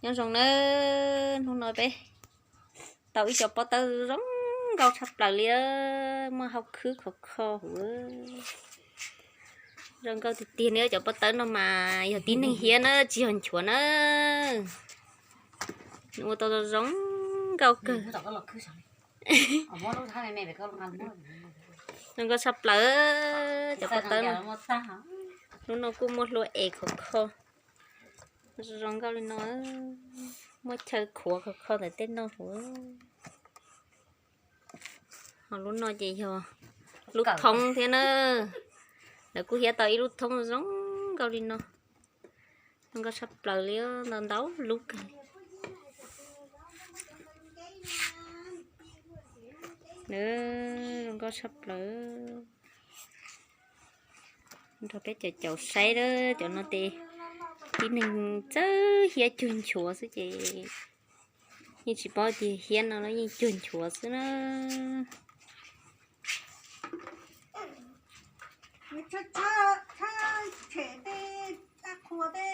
Nyob zoo nawb, hnub no peb tau ib co pob tawb zoo nkauj tshaj plaws li, muaj hau khwb khov kho huv. Zoo nkauj tiag tiag li, cov pob tawb no mas yog tib neeg hiab na, tsis yog nchuav na. Nws ua tau zoo nkauj kawg. Zoo nkauj tshaj plaws cov pob tawb no. Hnub no kuj muaj hlua es khov kho. Zoo nkauj li no, muaj chaw khuav khov kho ntawm tej no huv. Ho lub no ces yog lub thoob thiab na. Lawv kuj hiab tau ib lub thoob zoo nkauj li no. Zoo nkauj tshaj plaws li, ntau ntau lub kawg. Zoo nkauj tshaj plaws. Nrog peb caum caum saib, cov no ces tib neeg txawj hiab cuag nchuav xwb ces yeej tsis paub tias hiab no los yeej cuag nchuav xwb na. Tshem tej qhua tej